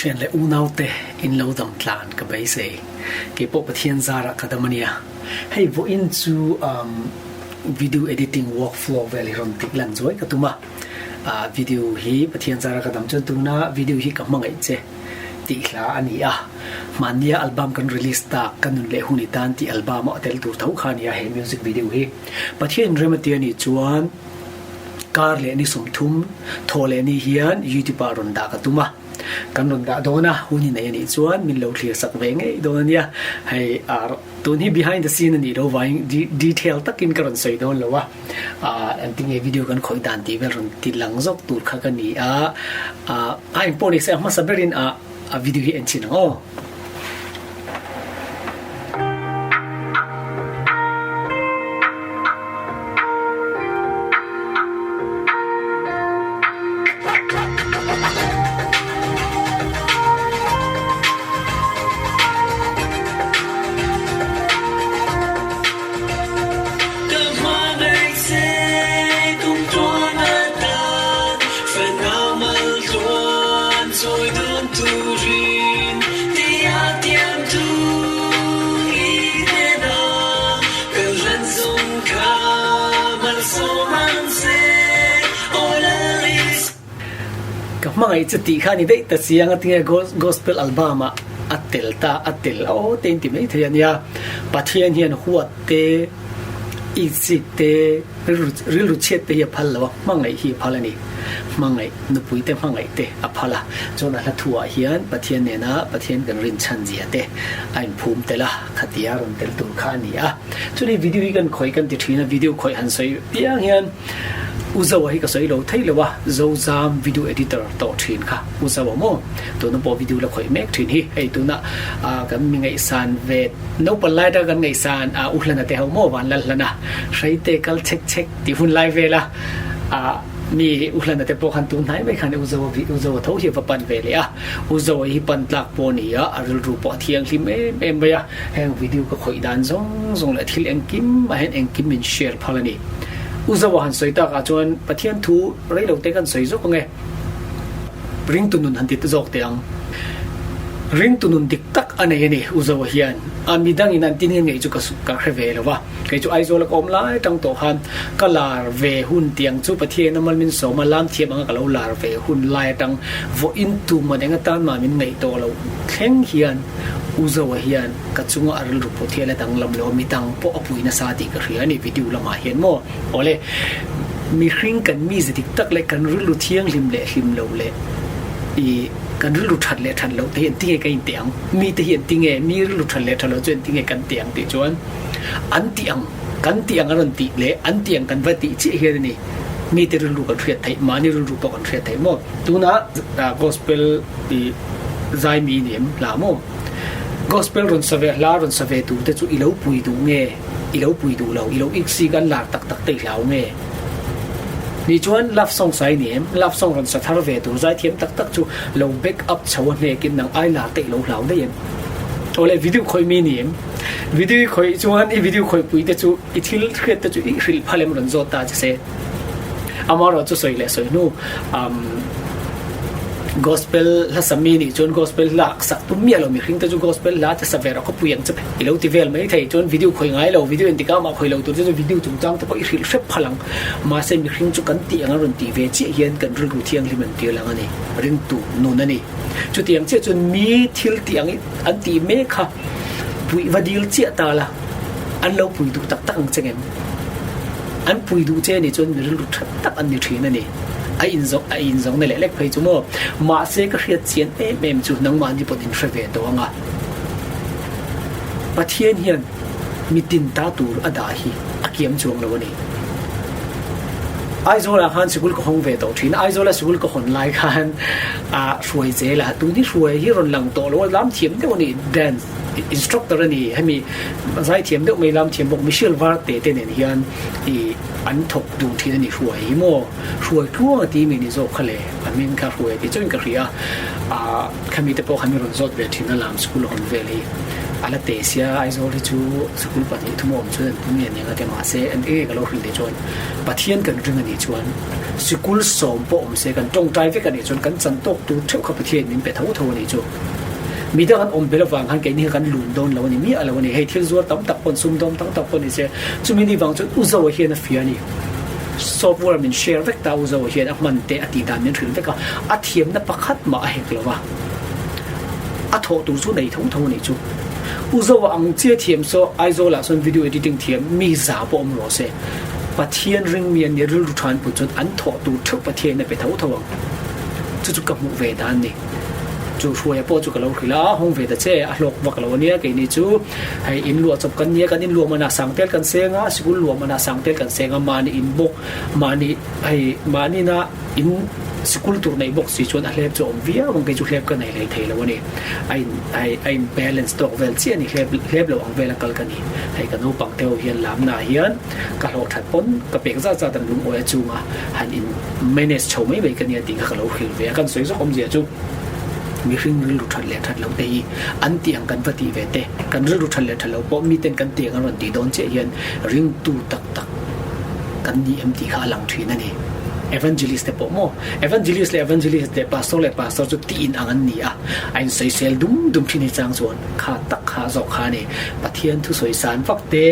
Thian leh unaute in lo dam tlan ka beisei. Keipawh Pathian zarah ka dam ania. Hei vawiin chu um video editing workflow vel hi rawn tih lan zuai ka tum a. Ah video hi Pathian zarah ka dam chuan tuna video hi ka hmangaih che tih hla a ni a. Hmannia album kan release tak ka nun leh hun i tan tih album a tel tur tho kha a ni a he music video hi. Pathian in rem a ti a nih chuan Kar leh ni 30 thaw leh ni hian YouTube ah rawn dah ka tum a, kan rawn dah dawn a, hun i nei a nih chuan min lo thlir sak ve ngei dawn a nia. Hei tun hi behind the scene a nih loh vangin detail takin ka rawn sawi dawn lo a, engtinge video kan khawih dan tih vel rawn ti lang zawk tur kha ka ni a, a engpawh ni se a hmasa berin a video hi en chhin ang aw. Ka hmangaih chu tih kha a ni daih ta chiang a tinge gospel album ah a tel ta a tel aw te in ti mai thei a nia Pathian hian huat te itsik te rilru chhiat te hi a phal lo a hmangaih hi a phal a ni. Hmangaih, nupuite hmangaih te a phal a, chuan a hla thuah hian Pathian nena Pathian kan rinchhan zia te a inphum tel a, khatia rawn tel tur kha a ni a. Chuni video hi kan khawih kan ti thin a, video khawih han sawi piang hian U Zoa hi ka sawi lo thei lo a, Zozam video editor tawh thin kha U Zoa maw? Tuna pawh video la khawih mek thin hi, hei tuna kan mi ngaihsan ve naupang lai atanga kan ngaihsan U Hlana te ho maw Vanlalhlana Hreite kal chek chek tih hun lai vela Mi u hlana te pawh khan tun hnai mai khan u Zoa u Zoa tho hi a va pan ve leh a, u Zoa hi pan tlak pawh a ni a, a rilru pawh a thianghlim em em mai a, heng video ka khawih dan zawng zawng leh thil engkim ah hian engkim min share phal a ni. U Zoa han sawi tak ah chuan Pathian thu rei lo te kan sawi zawk ang e, ringtu nun han ti zawk teh ang. Ringtu nun dik tak a nei a ni u Zoa hian, a midangin an tin nge ngei chu ka hre ve lo va. Kei chu Aizawl a ka awm lai tang tawh khan ka lar ve hun tiang chu Pathian a mal min sawm a, lam thiam anga ka lo lar ve hun lai atang vawiin tuman eng atan mah min ngaih tawh loh thleng hian U Zoa hian ka chunga a rilru put hi a la danglam lo a, midang pawh a pui nasa tih ka hria a ni video lamah hian maw. Awle, mihring kan mize dik tak leh kan rilru thianghlim leh hlim lo leh i kan rilru that leh that loh te hi engtinge ka inteh ang? Mite hi engtinge mi rilru that leh that loh chu engtinge kan teh ang tih chuan An tih ang, kan tih ang a rawn tih leh an tih ang kan va tih chiah hian a ni. Mite rilru kan hriat theih, mahni rilru pawh kan hriat theih maw? Tunah gospel i zai mi ni em hla maw? Gospel rawn sa ve, hla rawn sa ve tur te chu i lo pui duh nge, i lo pui duh lo, i lo iksik an lar tak tak te i hlau nge? Nih chuan love song sai ni em? Love song rawn sa thar ve tur zaithiam tak tak chu lo back up chho a hnekin nang ai lar te i lo hlau daih em? Awle video khawih mi ni em? Video i khawih chuan i video khawih pui te chu i thil hriat te chu i hrilh phal em rawn zawt ta che se. Amaherawh chu sawi leh sawi hnu um gospel hla sa mi nih chuan gospel hla sak tum miah lo mihring te chu gospel hla che sa ve rawh khawpui ang che i lo ti vel mai thei chuan video khawih ngai lo video entikah mah khawih lo tur che chu video chungchang te pawh i hrilh hrep phal ang. Mahse mihring chu kan tih anga rawn tih ve chiah hian kan rilru thianghlim an tir lang a ni. Ringtu nun a ni. Chutiang chiah chuan mi thil tih ang an tih mek kha puih va dil chiah ta la, an lo pui duh tak tak ang che ngem? An pui duh che nih chuan mi rilru tha tak an ni thin a ni. A inzawng a inzawng na leh lek phei chu maw? Mahse ka hriat chian em em chu nangmahni pawh in hre ve tawh ang a. Pathian hian mi tin ta tur a dah hi a kiam chuang lo a ni. Aizawlah khan sikul ka hawng ve tawh thin a, Aizawla sikul ka hawn lai khan ah hruai zel a, tun hi hruai hi rawn lang tawh lo a, lam thiam deuh a ni, dance instructor a ni, hemi zai thiam deuh mai lam thiam bawk Michelle Varte te nen hian ih an thawk dun thin a ni hruai hi maw, hruai tluang a ti mi ni zawk kha le, a hming kha hruai a ti chauhin ka hria a, ah khami te pawh khan mi rawn zawt ve thin a lam sikul a hawn vel hi. A la te sia, Aizawl hi chu sikul pahnihthum a awm chuan an pum nge nia ka ti a, mahse eng nge ka lo hrilh tih chuan Pathian kan ring a nih chuan sikul sawm pawh awm se kan tawngtai vek a nih chuan kan chan tawk tur theuh kha Pathian min pe tho tho a nih chu. Mi dang an awm bel avang khan keini kha kan lun dawn lo a ni miah lo a ni. Hei thil zuar tam tak pawn sumdawm tam tak pawh ni se chumi ni vang chuan u Zoa hian a fia a ni. Software min share vek ta u Zoa hian a hman te a tih dan min hrilh vek a, a thiamna pakhat mah a hek lo va. A thawh tur chu nei tho tho a nih chu. U Zoa ang chiah thiam saw Aizawl ah sawn video editing thiam mi za pawh awm rawh se. Pathian ring mi an nih rilru tha an put chuan an thawh tur theuh Pathian in a pe tho tho ang. Chu chu ka hmuh ve dan a ni. Chu hruaia pawh chu ka lo hrilh a, hawng ve ta che, a hlawk vak lo ania keini chu hei in luah chawp kan nia, kan in luah manah sang tel kan seng a, sikul luah manah sang tel kan seng a, mahni in bawk, mahni hei mahnina in sikul tur neih bawk si chuan a hlep chu a awm viau ang, kei chu hlep ka nei hlei thei lo a ni, a in hei a in balance tawk vel chiah a ni, hlep hlep lo ang vela kal ka ni, hei ka naupang te ho hian lamnaah hian ka hlawh that pawn ka pek zat zat an lungawi a chunga han in manage chho mai mai ka nia tih kha ka lo hrilh ve a, kan sawi zawk awmzia chu mihring rilru that leh that loh te hi an tih ang kan va tih ve te, kan rilru that leh that loh pawh miten kan tih ang an rawn tih dawn chiah hian ringtu tak tak kan ni em tih kha a lang thin a ni. Evangelist te pawh maw? Evangelist leh evangelist leh pastor leh pastor chu tih in ang an ni a, a insawisel dum dum thin hi chang chuan kha tak kha zawk kha a ni. Pathian thusawi san vak te,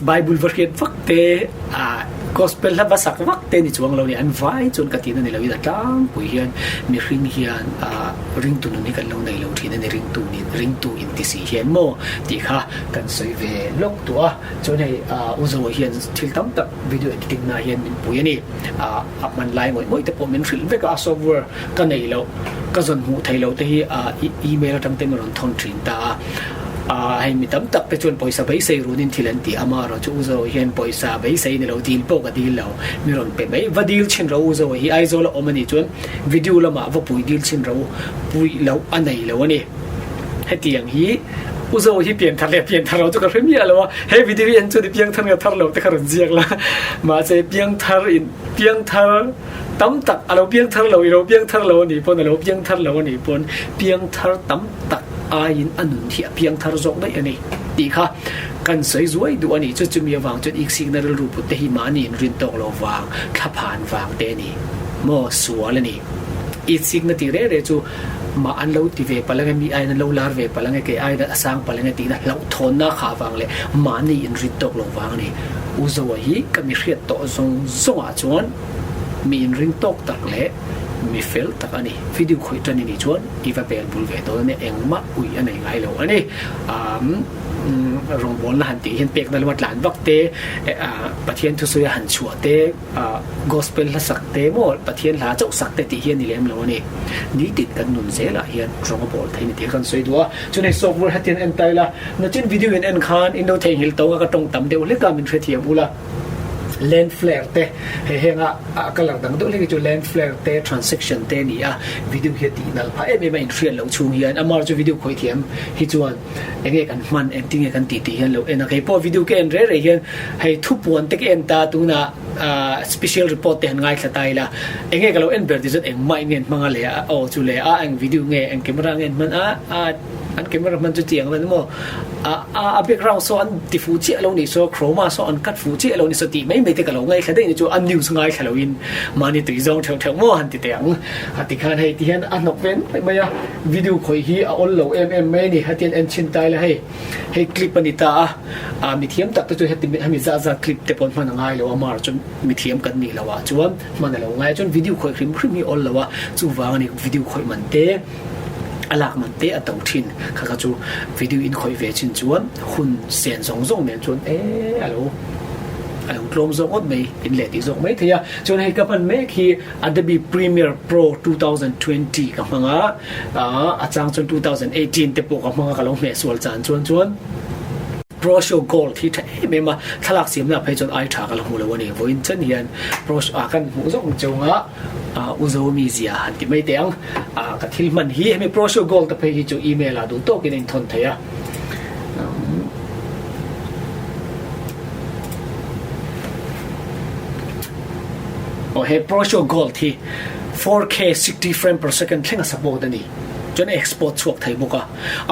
Bible va hriat vak te, ah gospel hla va sak vak te ni chuang lo ni, an vai chuan ka tihna ni loin a tlangpui hian mihring hian ah ringtu nun hi kan lo nei lo thin a ni, ringtu ni ringtu inti si hian maw tih kha kan sawi ve lawk duh a, chuan hei ah u Zoa hian thil tam tak video editing na hian min pui a ni, ah a hman lai ngawih ngawih te pawh min hrilh vek a, a software ka nei loh ka zawn hmuh theih loh te hi ah email atang te min rawn thawn thin ta a. Aaa hei mi tam tak te chuan pawisa beisei runin thil an ti a, amaherawh chu U Zoa hian pawisa beisei ni lo dil pawh ka dil lo, mi rawn pe mai. Va dil chhin rawh U Zoa hi Aizawl a awm a nih chuan video lamah va pui dil chhin rawh u, puih loh a nei lo a ni. Hetiang hi U Zoa hi pian thar leh pian thar lo chu ka hre miah lo a, he video hi en chuan i piang thar nge thar lo te kha rawn ziak la, mahse piang thar in piang thar tam tak a lo piang thar lo i lo piang thar lo a nih pawn a lo piang thar lo a nih pawn piang thar tam tak aiin a nun hi a piang thar zawk daih a ni tih kha kan sawi zuai duh a ni. Chu chumi avang chuan iksikna rilru put te hi mahni inrin tawk lo vang, thlaphan vang te a ni maw sual a ni. Iksikna tih reh reh chu mah an lo ti ve palh ange, mi aiin an lo lar ve palh ange, kei aiin a sang palh ange tihna hlauhthawnna kha avang leh mahni inrin tawk lo vang a ni. U Zoa hi ka mi hriat tawh zawng zawngah chuan mi inring tawk tak leh mi fel tak a ni. Video khawih tan i nih chuan i va bel bul ve dawn a nia, engmah ui a nei ngai lo a ni. Umm rawngbawlna han tih hian pekna lama tlan vak te, Pathian thusawi a han chhuah te, Gospel hla sak te maw Pathian hla chauh sak te tih hi a ni lem lo a ni. Nitin kan nun zelah hian rawng a bawl thei ni tih kha kan sawi duh a. Chuan hei software hetiang en ta ila, nachin video in en khan in lo theihnghilh tawng a ka tawng tam deuh hlek a min hrethiam ula. Lens flare te hei henga a colour dang deuh hlek hi chu lens flare te transaction te a ni a, video hi a tih nalh phah em em a inhriat loh chhung hian amah chu video khawih thiam hi chuan eng nge kan hman engtin nge kan tih tih hian lo en a, keipawh video ka en reh reh hian hei thupuan te ka en ta tunah ah special report te han ngaithla ta ila eng nge ka lo en ber tih chuan engmah in nge an hmang a le a aw chu le a eng video nge eng camera nge an hman a a An camera hman chu tiang lan maw? A a background saw an ti fuh chiah lo nih saw, chroma saw an cut fuh chiah lo nih saw tih mai mai te ka lo ngaithla daih ni chu a news ngaithla lo in mahni tui zawng theuh theuh maw han ti teh ang. A ti khan hei ti hian a hnawk ve nuaih mai a, video khawih hi a awl lo em em mai a ni. Hetian en chhin ta ila hei, hei clip a ni ta a, a mithiam tak te chu heti hemi zat zat clip te pawh hman a ngai lo a, mar chu mithiam kan nih loh ah chuan hman a lo ngai a, chuan video khawih hrim hrim hi a awl lo a, chuvang a ni video khawih man te. A lak man te a to thin. Kha kha chu video in khawih ve chin chuan hun sen zawng zawng nen chuan e a lo a lo tlawm zawk ngawt mai in leh tih zawk mai thei a. Chuan hei ka hman mek hi Adobe Premiere Pro 2020 ka hmang a, a chang chuan 2018 te pawh ka hmang a ka lo hmeh sual chan chuan chuan Pro Show Gold hi tha em em a, thlalak siamna phei chuan ai tha ka la hmu lo a ni. Vawiin chen hian Pro Show ah kan hmuh zawk ang cheu ang a. U Zomi zia han ti mai teh ang. Ka thil hman hi hemi Pro Show Gold te phei hi chu email ah duh tawkin a inthawn thei a. Aw he Pro Show Gold hi 4K 60 frame per second thleng a support a ni. Chuan a export chhuak thei bawk a.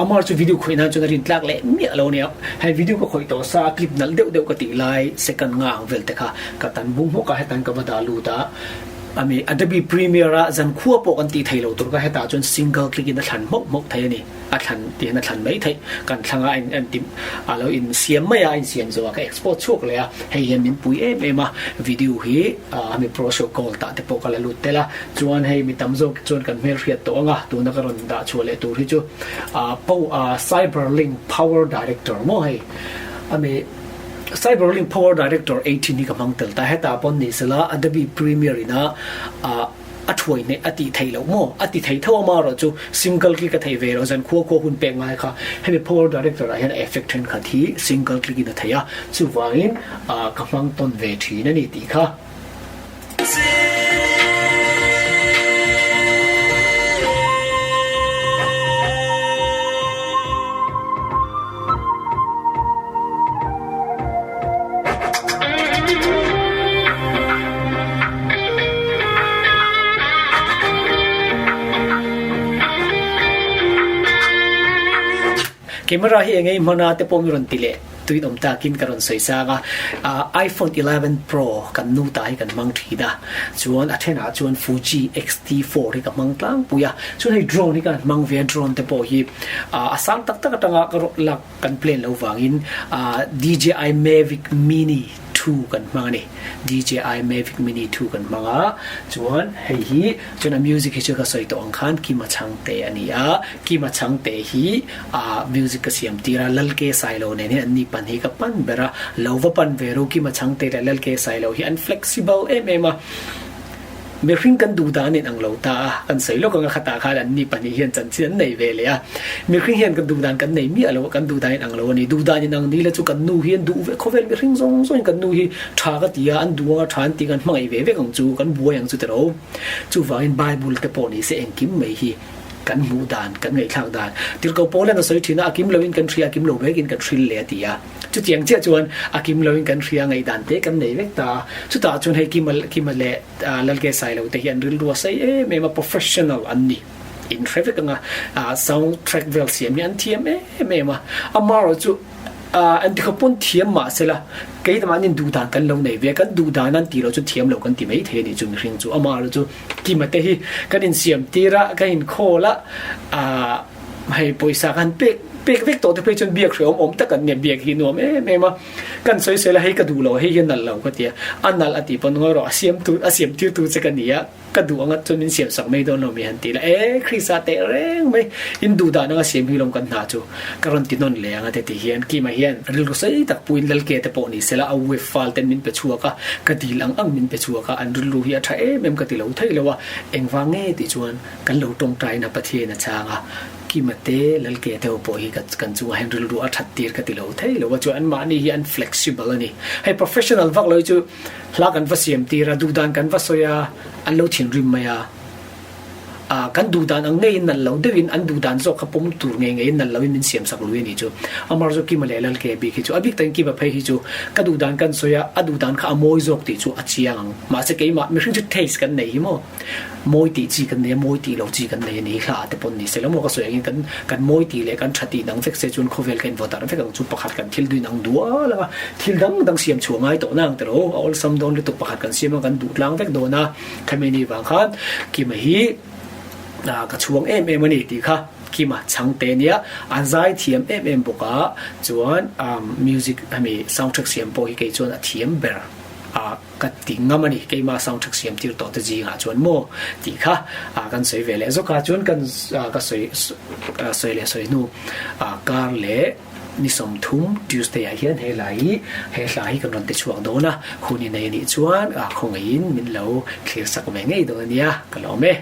Amar chu video khawih nan chuan a rin tlak leh miah lo ania. Hei video ka khawih tawh sa a clip nalh deuh deuh ka tih lai second nga ang vel te kha ka tan bung hmawk a hetan ka va dah lut a. Ami Adobe Premiere a zankhua pawh kan tih thei lo tur kha hetah chuan single click in a thlan hmawk hmawk thei a ni. A thlan tih hian a thlan mai theih. Kan thlang a in ti a lo in siam mai a, a in siam zawh a ka export chhuak leh a. Hei hian min pui em em a, video hi ami Pro Show Gold ah te pawh ka la lut tel a. Chuan hei mi tam zawk chuan kan hmelhriat tawh ang a, tuna ka rawn dah chhuah leh tur hi chu Cyberlink Power Director maw hei ami Cyberlink Power Director 18 hi ka hmang tel ta. Hetah pawn ni sela Adobe Premiere ina a thuai hne a tih theih loh maw? A ti thei tho a marawh chu single click a theih ve loh zan khua khua hun pek ngai kha hemi Power Director ah hian a effect thenkhat hi single click in a theih a, chuvangin ka hmang tawn ve thin a ni tih kha. Camera hi eng ei hman a te pawh mi rawn ti leh tuin awm takin ka rawn sawi sang a, iPhone 11 Pro kan nu ta hi kan hmang thin a, chuan a thenah chuan Fuji X-T4 hi ka hmang tlangpui a, chuan hei drone hi ka han hmang ve a, drone te pawh hi a sang tak tak atanga ka lak Kan plan lo vangin DJI Mavic Mini 2 kan hmang a ni. DJI Mavic Mini 2 kan hmang a, chuan hei hi chuan a music hi chu ka sawi tawh ang khan Kima Chhangte a ni a, Kima Chhangte hi music ka siam tir a, Lalke Sailo nen hian anni pan hi ka pan ber a, lo va pan ve ru Kima Chhangte leh Lalke Sailo hi an flexible em em a. Mihring kan duh dan in ang lo ta a, kan sawi lawk ang a khatah khan anni pahnih hian chanchin an nei ve leh a. Mihring hian kan duh dan kan nei miah lo a, kan duh dan in ang lo a ni. Duh dan in ang ni la chu kan nu hi an duh ve, khawvel mihring zawng zawng in kan nu hi tha ka ti a, an duh anga tha an ti kan hmangaih ve vek ang chu, kan buai ang chu tiro. Chuvangin Bible te pawh ni se engkim mai hi kan hmuh dan, kan ngaihthlak dan. Tirhkoh Paul hian a sawi thin a, a kim loin kan hria, a kim lo vekin kan hril leh a ti a. Chutiang chiah chuan a kim loin kan hria ngaihdan te kan nei vek ta a, chutah chuan hei Kima Kima leh Lalke Sailo te hi an rilru a sei em em a, professional an ni in hre vek ang a, sound track vel siam hi an thiam em em a, amaherawh chu an tikhaw pawn thiam mah sela keimah an induhdan kan lo nei ve a, kan duhdan an tih loh chu thiam lo kan ti mai thei a nih chu mihring chu, amaherawh chu Kima te hi kan insiam tir a, kan inkhawl a, Hei pawisa kan pek pek vek tawh te phei chuan biak hrehawm awm tak an nia, biak hi nuam em em a. Kan sawi sawi la hei ka duh lo hei hi a nalh lo ka ti a, a nalh a tih pawn ngawi rawh a siam tu a siam tir tu che ka ni a, ka duh anga chuan min siam sak mai dawn lo mi han ti la, e Krista teh reng mai in duh dan anga siam hi lawm kan hna chu ka rawn ti nawn leh ang a te ti hian Kima hian rilru sei tak puiin Lalke te pawh ni se la a web file ten min pe chhuak a, ka dil ang ang min pe chhuak a, an rilru hi a tha em em ka ti lo thei lo a, engvang nge tih chuan Kan lo tawngtaina Pathian a chhang a, Kima te, Lalke te ho pawh hi kan chungah hian rilru a that tir ka ti lo thei lo a, chuan anmahni hi an flexible a ni. Hei professional vak lo hi chu hla kan va siam tir a, duhdan kan va sawi a, an lo thinrim mai a, ah kan duhdan ang ngeiin nalh lo deuhin an duhdan zawk kha pawm tur ngei ngeiin nalh loin min siam sak lui a nih chu. Amar chu Kima leh Lalke bik hi chu a bik takin Kima phei hi chu ka duhdan kan sawi a, a duhdan kha a mawi zawk tih chu a chiang ang. Mahse keimah mihring chu taste kan nei hi maw. Mawi tih chi kan nei a, mawi tih lo chi kan nei a ni. Hla te pawn ni se lo maw ka sawi angin kan kan mawi tih leh kan tha tih dang vek se chuan khawvel ka invaw darh vek ang chu pakhat kan thil duin ang dual ang a, thil dang dang siam chhuah ngai tawh na ang tiraw a awlsam dawn lutuk pakhat kan siam a kan duh tlang vek dawn a, khami ni vang khan Kima hi ka chhuang em em a ni tih kha Kima chhangte nia a zai thiam em em bawk a, chuan music hemi soundtrack siam pawh hi kei chuan a thiam ber a. Ka ti ngam a ni, keimah soundtrack siam tir tawh te zingah chuan maw tih kha kan sawi ve leh zawk a, chuan kan ka sawi sawi leh sawi hnu kar leh ni 30 Tuesday ah hian he hla hi he hla hi kan rawn ti chhuak dawn a, hun i nei a nih chuan khawngaihin min lo thlir sak ve ngei dawn a nia, ka lawm e.